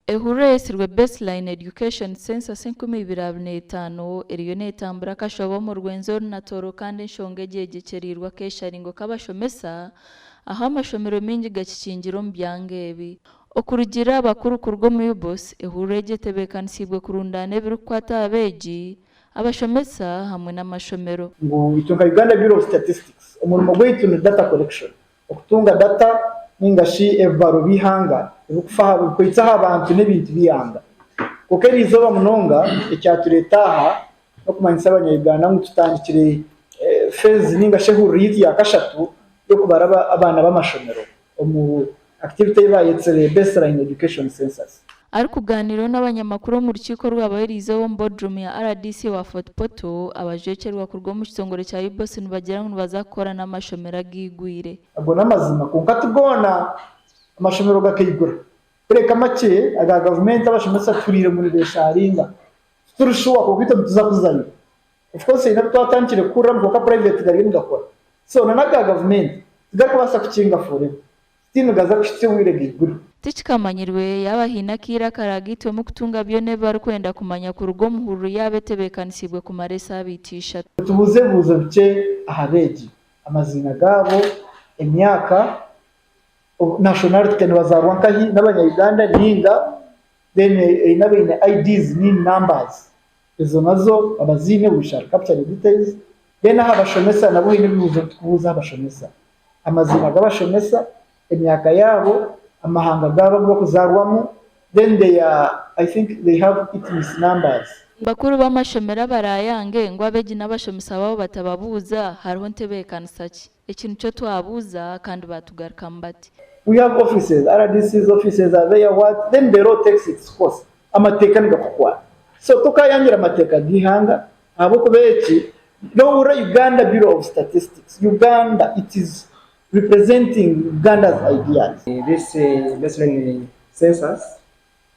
Ehururu eyetsirwe Baseline Education Census 2025 eriyo netambura akashoba omu Rwenzori na Toro kandi enshonga egi eyegyekyeriirwe akesharingo k'abashomesa ahu amashomero maingi gakikingire omu byanga ebi. Okurugiirira aha bakuru kuruga omu UBOS, ehururu egi etebeekanisiibwe kurundaana ebirikukwata aha beegi, abashomesa hamwe n'amashomero. Ngu itwe nka Uganda Bureau of Statistics omurimo gwaitu ni data collection, okutunga data ninga shi ebibaro by'eihanga ebirikukwitse aha bantu n'ebintu by'eihanga. Kwonka eriizooba munonga ekyatureeta aha n'okumanyisa abanya Uganda ngu tutandikire phase ninga shi ehururu yaitu ya kashatu y'okubara abaana b'amashomero omu activity ei baayetsire Baseline Education Census. Arikugaaniiraho n'abanyamakuru omu rukiiko orwabaho eriizooba omu boardroom ya rdc owa Fort Portal, abajwekyerwa kuruga omu kitongore kya UBOS nibagira ngu nibaza kukora n'amashomero agaigwire. Ago n'amazima, kwonka ti goona amashomero gakaigura. Kureka makye aga gavumenti abashomesa tuhuriire ngu nibesharinga. Tituri shuwa kwonka itwe nituza kuzayo. Of course haine abu twatandikire kuhuriramu kwonka private gariyo nigakora. So na n'aga gavumenti tigarikubaasa kukinga forever. Still nigaza kuhitsya obwire gaigure. Tikikamanyirwe yaaba haine akaire akaraagaitwemu kutunga byona ebi barikwenda kumanya kuruga omu hururu yaaba etebeekanisiibwe kumara esaabiiti ishatu. Tubuuze ebibuuzo bikye aha beegi, amaziina gaabo, emyaka, nationality nibazaarwa nkahi, n'abanya Uganda ninga, then haine abaine IDs nin numbers ezo nazo abaziine we shall capture the details, then aha bashomesa nabo haine ebibuuzo ebi turikubuuza aha bashomesa, amaziina g'abashomesa, emyaka yaabo, amahanga gaabo agu barikuzaarwamu, then they are I think they have ethnic numbers. Bakuru b'amashomero abaraayange ngu abeegi n'abashomesa baabo batababuuza hariho ntebeekanisa ki? Eki nikyo twabuuza kandi baatugarukamu bati. We have offices, RDC's offices are there what, then the law takes its course, amateeka nigakukwata. So tokayangira amateeka g'eihanga ahabw'okuba eki nohurira Uganda Bureau of Statistics, Uganda it is representing Uganda's ideas. This baseline census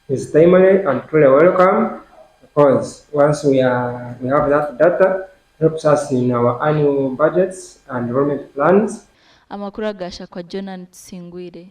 is timely and truly welcome because once we are we have that data it helps us in our annual budgets and development plans. Amakuru agaashakwa Jonan Tusingwire.